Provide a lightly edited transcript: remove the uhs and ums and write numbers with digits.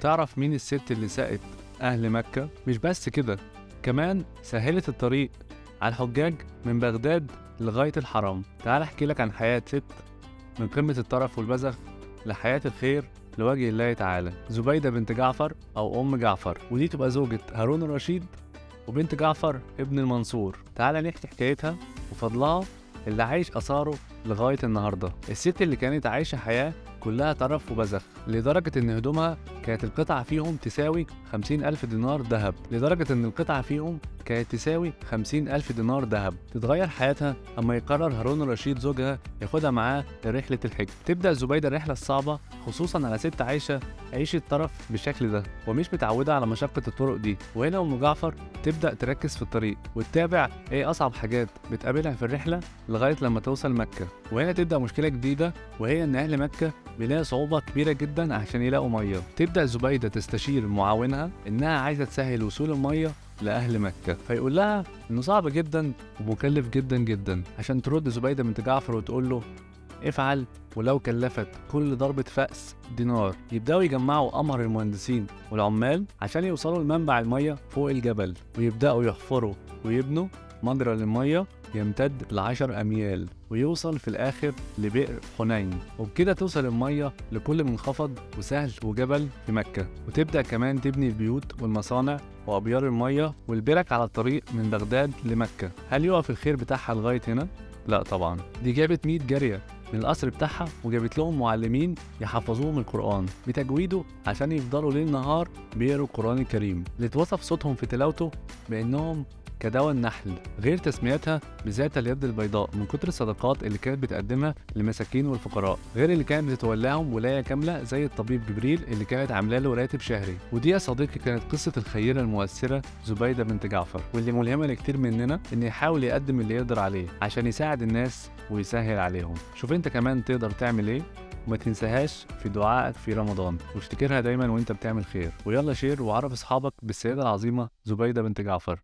تعرف مين الست اللي سقت أهل مكة؟ مش بس كده، كمان سهلت الطريق على الحجاج من بغداد لغاية الحرم. تعال أحكي لك عن حياة ست من قمة الترف والبذخ لحياة الخير لوجه الله تعالى، زبيدة بنت جعفر أو أم جعفر، ودي تبقى زوجة هارون الرشيد وبنت جعفر ابن المنصور. تعال نحكي حكايتها وفضلها اللي عايش آثاره لغاية النهاردة. الست اللي كانت عايشة حياة كلها ترف وبذخ، لدرجة إن هدومها كانت القطعة فيهم تساوي 50,000 دينار ذهب، لدرجة إن القطعة فيهم كانت تساوي 50,000 دينار ذهب. تتغير حياتها أما يقرر هارون الرشيد زوجها ياخدها معاه لرحلة الحج. تبدأ زبيدة الرحلة الصعبة، خصوصا على ست عايشة عيشة طرف بالشكل ده ومش متعودة على مشقة الطرق دي. وهنا أم جعفر تبدأ تركز في الطريق وتتابع إيه أصعب حاجات بتقابلها في الرحلة لغاية لما توصل مكة. وهنا تبدأ مشكلة جديدة، وهي إن أهل مكة بيلاقوا صعوبة كبيرة جدا عشان يلاقوا مية. تبدأ زبيدة تستشير معاونها إنها عايزة تسهل وصول المية لأهل مكة، فيقول لها إنه صعب جدا ومكلف جدا جدا. عشان ترد زبيدة بنت جعفر وتقول له افعل ولو كلفت كل ضربة فأس دينار. يبدأوا يجمعوا أمهر المهندسين والعمال عشان يوصلوا لمنبع المية فوق الجبل، ويبدأوا يحفروا ويبنوا مجرى للمية يمتد ل10 أميال ويوصل في الآخر لبئر حنين، وبكده توصل المية لكل منخفض وسهل وجبل في مكة. وتبدأ كمان تبني البيوت والمصانع وأبيار المية والبرك على الطريق من بغداد لمكة. هل يقف الخير بتاعها لغاية هنا؟ لا طبعا، دي جابت 100 جارية من القصر بتاعها وجابت لهم معلمين يحفظوهم القرآن بتجويده عشان يفضلوا ليل نهار بيقروا القرآن الكريم، اللي اتوصف صوتهم في تلاوته بأنهم كدواء النحل، غير تسميتها بذات اليد البيضاء من كتر الصدقات اللي كانت بتقدمها للمساكين والفقراء، غير اللي كانت بتتولاهم ولاية كاملة زي الطبيب جبريل اللي كانت عامله له راتب شهري. ودي يا صديقي كانت قصة الخيرة المؤثرة زبيدة بنت جعفر، واللي ملهمة لكتير مننا إن يحاول يقدم اللي يقدر عليه عشان يساعد الناس ويسهل عليهم. شوف انت كمان تقدر تعمل ايه، وما تنساهاش في دعائك في رمضان، وافتكرها دايما وانت بتعمل خير. ويلا share وعرف اصحابك بالسيدة العظيمة زبيدة بنت جعفر.